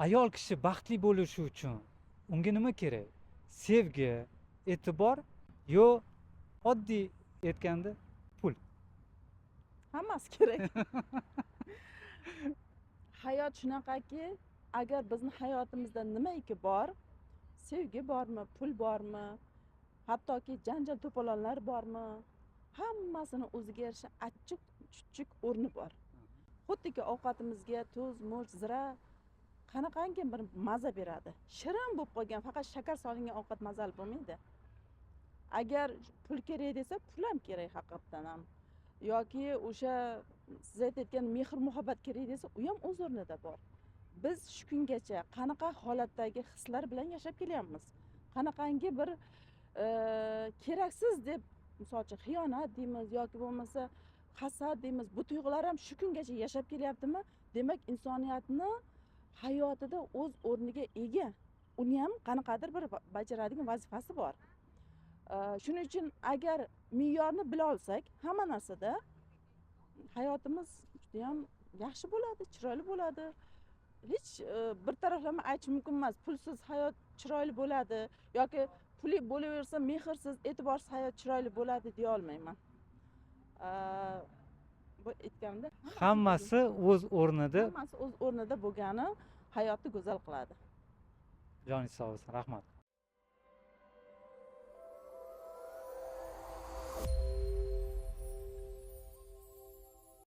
Ayol kishi baxtli bo'lishi uchun unga nima kerak? Sevgi, e'tibor yo oddiy aytganda pul? Hammasi kerak. Hayot shunaqaki, agar bizni hayotimizda nimaiki bor, sevgi bormi, pul bormi, hattoki janjal to'polonlar bormi, hammasini o'ziga yarasha achchiq chuchuk o'rni bor. Xuddiki ovqatimizga tuz, murch, zira qanaqangi bir maza beradi. Shirin bo'lib qolgan, faqat shakar solingan ovqat mazali bo'lmaydi. Agar pul kerak desa, pul ham kerak haqiqatdan ham, yoki o'sha siz aytayotgan mehr muhabbat kerak desa, u ham o'z o'rnida bor. Biz shu kungacha qanaqa holatdagi hislar bilan yashab kelyapmiz, qanaqangi bir keraksiz deb, misol uchun, xiyonat deymiz yoki bo'lmasa hasad deymiz, bu tuyg'ular ham shu kungacha yashab kelyaptimi, demak, insoniyatni hayotida o'z o'rniga ega, uni ham qanaqadir bir bajaradigan vazifasi bor. Shuning uchun agar me'yorni bila olsak, hamma narsada hayotimiz judayam yaxshi bo'ladi, chiroyli bo'ladi. Hech bir taraflama aytish mumkin emas, pulsiz hayot chiroyli bo'ladi yoki puli bo'laversa, mehrsiz, e'tiborsiz hayot chiroyli bo'ladi deya olmayman. Bu aytganimda hammasi o'z o'rnida, hammasi o'z o'rnida bo'lgani hayotni go'zal qiladi. Joningiz sog' bo'lsin, rahmat.